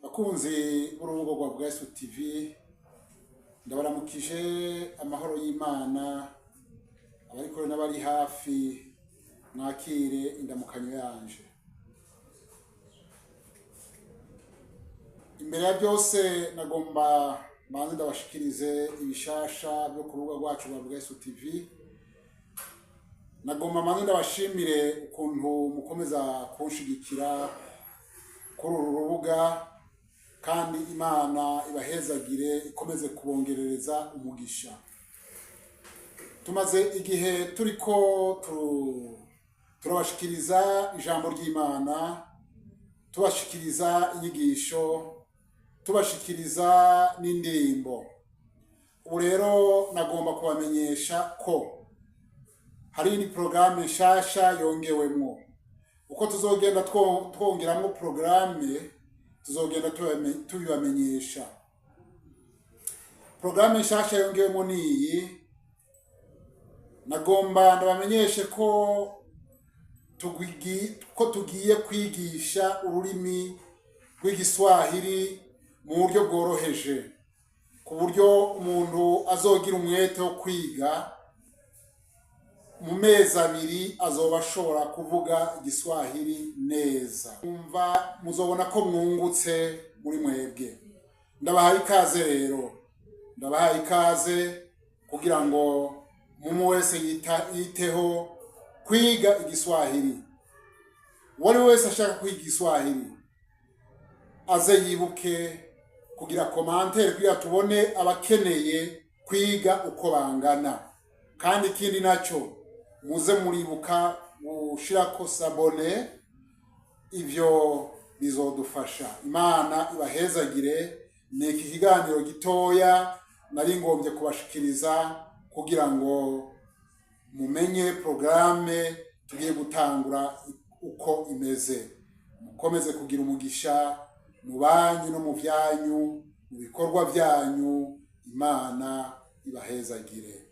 Bakunzi b'urubuga rwa Bwayesu TV, ndabaramukije amahoro y'Imana. Abari kure n'abari hafi, mwakire indamukanyo yanje. Imbere ya byose, nagomba mbanze ndabashikirize ibishasha byo ku rubuga rwacu rwa Bwayesu TV. Nagomba mbanze ndabashimire ukuntu mukomeza kunshigikira kuri uru rubuga, kandi Imana ibahezagire, ikomeze kubongerereza umugisha. Tumaze igihe turiko turabashikiriza ijambo ry'Imana, tubashikiriza inyigisho, tubashikiriza n'indirimbo. Ubu rero nagomba kubamenyesha ko hari indi porogaramu nshasha yongewemwo. Uko tuzogenda twongeramwo porogaramu, tuzogenda tubibamenyesha. Porogaramu nshasha yongewemo ni iyi: nagomba ndabamenyeshe ko tugiye kwigisha ururimi rw'Igiswahili mu buryo bworoheje, ku buryo umuntu azogira umwete wo kwiga, mu mezi 2 azoba ashobora kuvuga Igiswahili neza. Umva, muzobona ko mwungutse muri mwebwe. Ndabahaye ikaze rero, ndabahaye ikaze kugira ngo umuntu wese yiteho kwiga Igiswahili. Uwo ari we wese ashaka kwiga Igiswahili aze yibuke kugira commentaire, kugira tubone abakeneye kwiga uko bangana. Kandi ikindi nacyo, muze muribuka gushirako s'abonner, ivyo bizodufasha. Imana ibahezagire. Ni iki kiganiro gitoya nari ngombye kubashikiriza kugira ngo mumenye porogaramu tugiye gutangura uko imeze. Mukomeze kugira umugisha mu banyu no mu byanyu, mu bikorwa byanyu. Imana ibahezagire.